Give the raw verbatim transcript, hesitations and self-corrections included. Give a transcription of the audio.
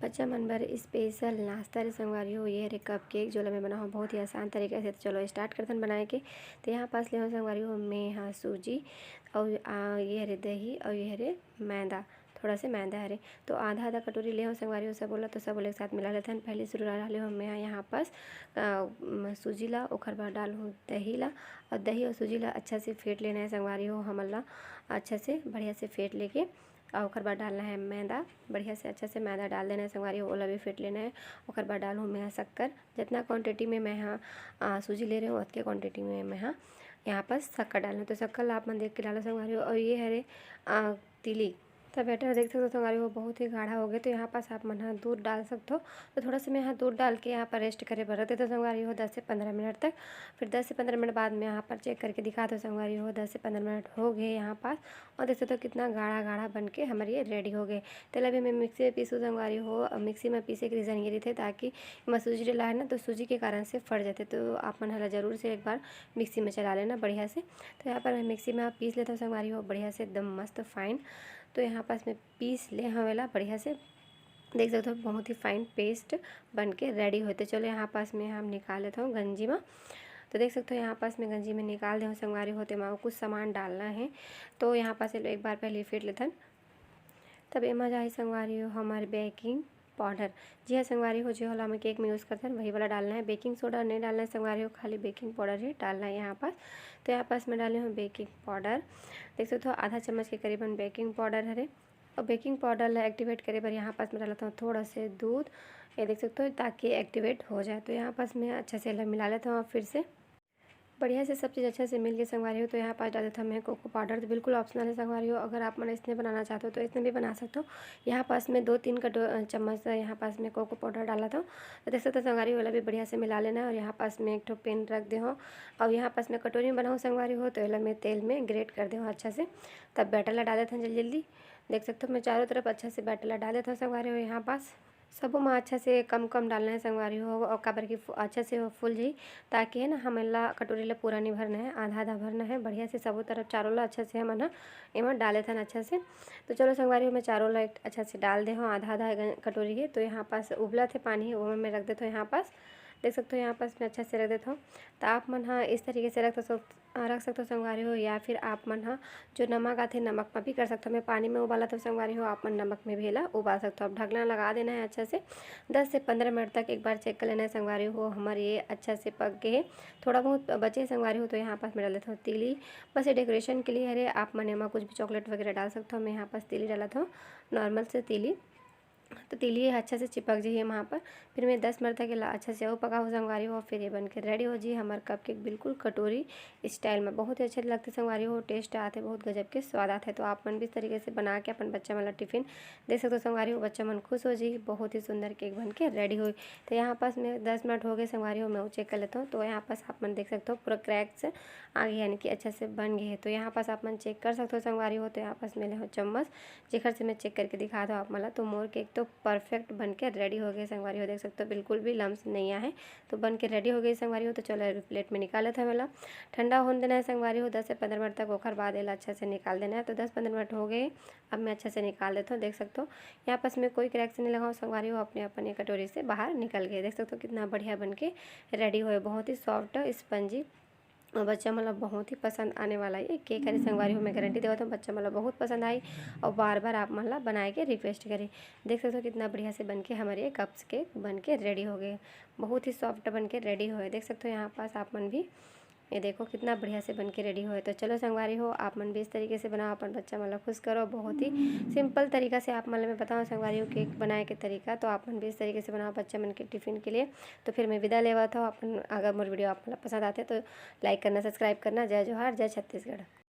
बच्चा मन बर स्पेशल नाश्ता रे संगवारी हो, ये हरे कप केक, जोला मैं बनाहूँ बहुत ही आसान तरीका से। तो चलो स्टार्ट करथन बनाए के। तो यहाँ पास ले हो संगवारी हो, मैं हा सूजी और आ, ये हरे दही और ये हरे मैदा, थोड़ा से मैदा हरे। तो आधा आधा कटोरी ले हो संगवारी हो सब बोला, तो सब बोले एक साथ मिला लेथन। पहले शुरू डाले हो मैं हा यहाँ पास आ, म, सूजी ला, ओखर बाद डाल हो दही ला, और दही और सूजी ला अच्छा से फेंट लेना है संगवारी हो हमन ला। अच्छा से बढ़िया से फेंट लेके और ओकर बाद डालना है मैदा। बढ़िया से अच्छा से मैदा डाल देना है संगवारी हो, ओला भी फेंट लेना है। ओकर बाद डालहूँ मैं शक्कर। जितना क्वांटिटी में मैं हा आ, सूजी ले रहे हूँ, उतके क्वांटिटी में मैं हा यहाँ पर शक्कर डालना। तो शक्कर ला आप मन देख के डालो संगवारी हो। और ये हरे आ, तिली। तो बैटर देख सकते हो संगवारी हो, बहुत ही गाढ़ा हो गया। तो यहाँ पास आप मन हा दूध डाल सकते हो। तो थोड़ा सा मैं यहाँ दूध डाल के यहाँ पर रेस्ट करे बर रख देता हूँ संगवारी हो, दस से पंद्रह मिनट तक। फिर दस से पंद्रह मिनट बाद मैं यहाँ पर चेक करके दिखा दो संगवारी हो, दस से पंद्रह मिनट हो गए यहाँ पास। और देख सकते हो कितना गाढ़ा गाढ़ा बन के हमारे ये रेडी हो गए। तेला भी मैं मिक्सी में पीसूँ संगवारी हो। अब मिक्सी में पीसे के रीज़न ये रहिथे, ताकि एमा सूजी डला है ना, तो सूजी के कारण से फट जाते। तो आप मन हला जरूर से एक बार मिक्सी में चला लेना बढ़िया से। तो यहाँ पर मैं मिक्सी में पीस लेता हूँ संगवारी हो बढ़िया से, एकदम मस्त फाइन। तो यहाँ पास मैं पीस ले हवेला बढ़िया से, देख सकते हो बहुत ही फाइन पेस्ट बन के रेडी होते। चलो यहाँ पास में हम निकाल लेता हूँ गंजी में। तो देख सकते हो यहाँ पास में गंजी में निकाल दे हूँ संगवारी हो, तेमा कुछ सामान डालना है। तो यहाँ पास एक बार पहले फेंट लेथन। तब एमा जाही संगवारी हो हमारे बेकिंग पाउडर। जी हाँ संगवारी हो, जे वाला हम केक में यूज़ करथन वही वाला डालना है। बेकिंग सोडा नहीं डालना है संगवारी हो, खाली बेकिंग पाउडर ही डालना है यहाँ पास। तो यहाँ पास मैं डाले हूँ बेकिंग पाउडर। देख सकते हो आधा चम्मच के करीबन बेकिंग पाउडर हरे। और बेकिंग पाउडर ला एक्टिवेट करे बर यहाँ पास मैं डालत हूँ थोड़ा से दूध, ये देख सकते हो, ताकि एक्टिवेट हो जाए। तो यहाँ पास मैं अच्छा से एला मिला लेता हूँ फिर से। बढ़िया से सब चीज़ अच्छा से मिल के संगवारी हो। तो यहाँ पास डाल देता हूँ मैं कोको पाउडर, तो बिल्कुल ऑप्शनल है संगवारी हो। अगर आप मन इसने बनाना चाहते हो तो इसने भी बना सकते हो। यहाँ पास मैं दो तीन कटो अ, चम्मच यहाँ पास मैं कोको पाउडर डाला था। तो देख सकते हो संगवारी हो, एला भी बढ़िया से मिला लेना है। और यहाँ पास मैं एक ठो पेन रख दे हूँ और यहाँ पास मैं कटोरी में बनाऊँ संगवारी हो, तो एला मैं तेल में ग्रेट कर दे हूँ अच्छा से, तब बैटर ला डाल देते हैं जल्दी जल्दी। देख सकते हो मैं चारों तरफ अच्छा से बैटर ला डाल देता हूँ संगवारी हो। यहाँ पास सबो में अच्छा से कम कम डालना है संगवारी हो, और काबर कि फु-, अच्छा से वो फूल जाही, ताकि है ना हमन ला कटोरी ला पूरा नहीं भरना है, आधा आधा भरना है। बढ़िया से सबो तरफ चारों ला अच्छा से हमन ह एमा डाले थन अच्छा से। तो चलो संगवारी हो, मैं चारों ला एक अच्छा से डाल दे हूँ आधा आधा ग-, कटोरी के। तो यहाँ पास उबला थे पानी, वो मैं रख देता हूँ यहाँ पास। देख सकते हो यहाँ पास मैं अच्छा से रख देता हूँ। तो आप मन ह इस तरीके से रख सकते रख सकते हो संगवारी हो, या फिर आप मन ह जो नमक आथे नमक में भी कर सकते हो। मैं पानी में उबाला था संगवारी हो, आप मन नमक में भी एला उबाल सकते हो। अब ढकना लगा देना है अच्छा से दस से पंद्रह मिनट तक। एक बार चेक कर लेना है संगवारी हो, हमारे ये अच्छा से पक गए हैं, थोड़ा बहुत बचे हैं संगवारी हो। तो यहाँ पास मैं डाल देता हूँ तीली, बस ये डेकोरेशन के लिए। अरे आप मन एमा कुछ भी चॉकलेट वगैरह डाल सकते हो। मैं यहाँ पास तीली डाला था, नॉर्मल से तीली। तो तीली अच्छा से चिपक जाही वहाँ पर। फिर मैं दस मिनट तक एला अच्छा से अउ पकाहूँ संगवारी हो, फिर ये बन के रेडी हो जाही हमार कप केक बिल्कुल कटोरी स्टाइल में। बहुत ही अच्छे लगते संगवारी हो, टेस्ट आते, बहुत गजब के स्वाद आते। तो आप मन भी इस तरीके से बना के अपन बच्चा मन ला टिफिन दे सकते हो संगवारी हो, बच्चा मन खुश हो जाही। बहुत ही सुंदर केक बन के रेडी होही। तो यहाँ पास मैं दस मिनट हो गए संगवारी हो, मैं चेक कर लेता हूँ। तो यहाँ पास आप मन देख सकते हो पूरा क्रैक्स आ गए, यानी कि अच्छा से बन गए हैं। तो यहाँ पास आप मन चेक कर सकते हो संगवारी हो। तो यहाँ पास मैं ले हूँ चम्मच, जेकर से मैं चेक करके दिखा दो आप मन ला। तो मोर केक तो परफेक्ट बन के रेडी हो गए संगवारी हो, देख सकते हो बिल्कुल भी लम्स नहीं आए। तो बन के रेडी हो गई संगवारी हो। तो चलो अभी प्लेट में निकाल लेते हैं एला, ठंडा होने देना है संगवारी हो दस से पंद्रह मिनट तक। ओकर बाद एला अच्छा से निकाल देना है। तो दस पंद्रह मिनट हो गए, अब मैं अच्छा से निकाल देता हूँ। देख सकते हो यहाँ पास मैं कोई क्रैक्स नहीं लगाऊँ संगवारी हो, अपने अपन ये कटोरी से बाहर निकल गए। देख सकते हो कितना बढ़िया बन के रेडी हुए, बहुत ही सॉफ्ट स्पंजी। और बच्चा मन ला बहुत ही पसंद आने वाला ये केक हरे संगवारी हो, मैं गारंटी देवत हूँ बच्चा मन ला बहुत पसंद आई। और बार बार आप मन ला बनाए के रिक्वेस्ट करी। देख सकते हो कितना बढ़िया से बन के हमारे ये कप्स केक बन के रेडी हो गए, बहुत ही सॉफ्ट बन के रेडी हुए। देख सकते हो यहाँ पास आप मन भी, ये देखो कितना बढ़िया से बन के रेडी हुए। तो चलो संगवारी हो, आप मन भी इस तरीके से बनाओ, अपन बच्चा मन ला खुश करो। बहुत ही सिंपल तरीका से आप मन ला मैं बताऊँ संगवारी हो केक बनाए के तरीका, तो आप मन भी इस तरीके से बनाओ बच्चा मन के टिफिन के लिए। तो फिर मैं विदा लेवत हूँ अपन, अगर मोर वीडियो आप मन ला पसंद आते तो लाइक करना, सब्सक्राइब करना। जय जोहार, जय छत्तीसगढ़।